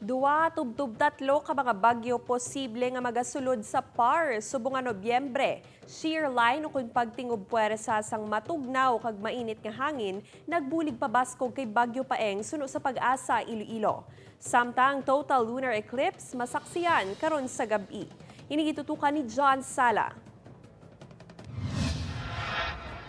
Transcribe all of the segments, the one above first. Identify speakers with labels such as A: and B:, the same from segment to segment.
A: 2 tubtob 3 ka mga bagyo posible nga magasulod sa PAR subong nga Nobyembre. Shear line o kung pagtingob puwersa sang matugnaw kag mainit nga hangin nagbulig pabaskog kay Bagyo Paeng, suno sa Pag-asa Iloilo. Samtang total lunar eclipse masaksiyan karon sa gabi. Ini gitutukan ni John Sala.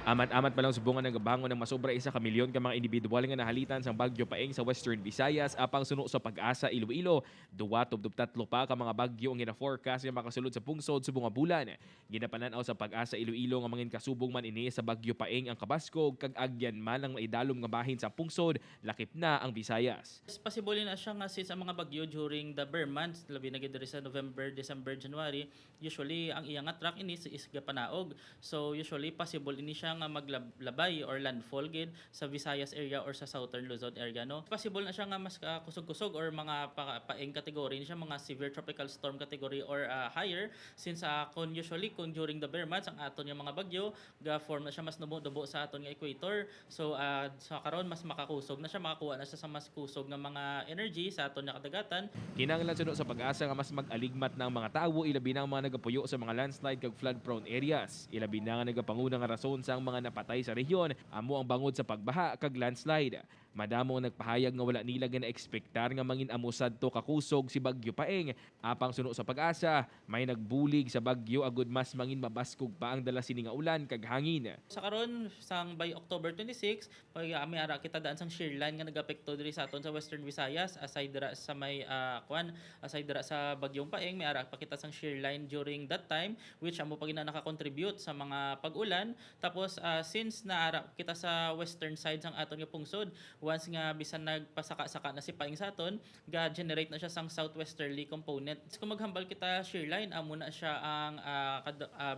B: Amat-amat pa lang subong nga nagabangon ng masobra 1 ka milyon ka mga individual nga nahalitan sang Bagyo Paeng sa Western Visayas, apang suno sa Pag-asa Iloilo, 2 tubtob 3 pa ka mga bagyo ang gina-forecast nga makasulod sa pungsod subong nga bulan. Ginapanan-aw sa Pag-asa Iloilo nga mangin kasubong man ini sa Bagyo Paeng ang kabaskog kag agyan man ang maidalom nga bahin sa pungsod, lakip na ang Visayas.
C: Possible na siya nga since ang mga bagyo during the ber months, labi na gid diri sa November, December, January, usually ang iyang nga track ini is gapanaog. So usually possible ini siya nga maglabay or landfall gid sa Visayas area or sa Southern Luzon area, no. Possible na siya nga mas kusog-kusog or mga paeng category ni siya, mga severe tropical storm category or higher, since kung usually kung during the ber months ang aton nga mga bagyo ga form na siya mas dubo sa aton nga equator. So sa karon mas makakusog na siya, makakuha na siya sa mas kusog nga mga energy sa aton nga kadagatan.
B: Kinahanglan suno sa Pag-asa nga mas mag-aligmat ng mga tawo, ilabi na ang mga nagapuyo sa mga landslide kag flood prone areas. Ilabi na nga nagapanguna nga rason sa mga napatay sa rehiyon amo ang bangod sa pagbaha kag landslide. Madamo ang nagpahayag nga wala nila gina-ekspektar nga mangin amo sadto kakusog si Bagyo Paeng. Apang suno sa Pag-asa, may nagbulig sa bagyo agud mas mangin mabaskog pa ang dala sini nga ulan kag hangin.
C: Sa karon sang by October 26, pag may ara kita daan sang shear line nga nagapekto diri sa aton sa Western Visayas, aside dira sa may kwan, aside dira sa Bagyong Paeng, may ara pa kita sang shear line during that time, which amo pa gina naka-contribute sa mga pag-ulan. Tapos since naara kita sa western side sang aton nga pungsod, once nga bisan nagpasaka-saka na si Paeng sa aton, ga generate na siya sang southwesterly component. Kung maghambal kita shear line, amo na siya ang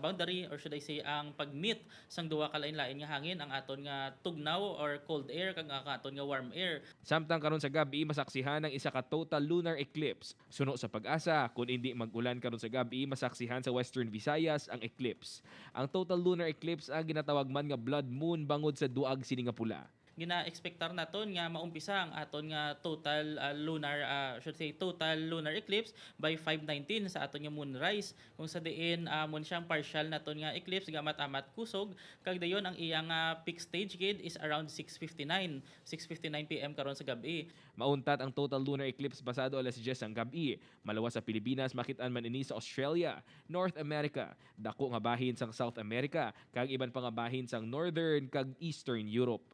C: boundary or should I say ang pag-meet sang duha ka lain-lain nga hangin, ang aton nga tugnaw or cold air kag ang aton nga warm air.
B: Samtang karon sa gabi masaksihan ang isa ka total lunar eclipse. Suno sa Pag-asa, kung hindi mag-ulan karon sa gabi, masaksihan sa Western Visayas ang eclipse. Ang total lunar eclipse ang ginatawag man nga blood moon bangod sa duag sini nga pula.
C: Gina-expectar naton nga maumpisa ang aton nga total lunar should say total lunar eclipse by 5:19 sa aton nga moonrise, kung sa diin mon siyang partial naton nga eclipse gamat-amat kusog, kag dayon ang iyang peak stage gid is around 6:59 6:59 PM karon sa gabi.
B: Mauntat ang total lunar eclipse pasado alas 10 ang gabi. Malawas sa Pilipinas, makitaan man ini sa Australia, North America, dako nga bahin sang South America, kag iban pa nga bahin sang Northern kag Eastern Europe.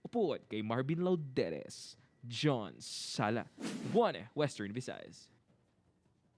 B: Upod kay Marvin Lauderes, John Sala, 1 Western Visayas.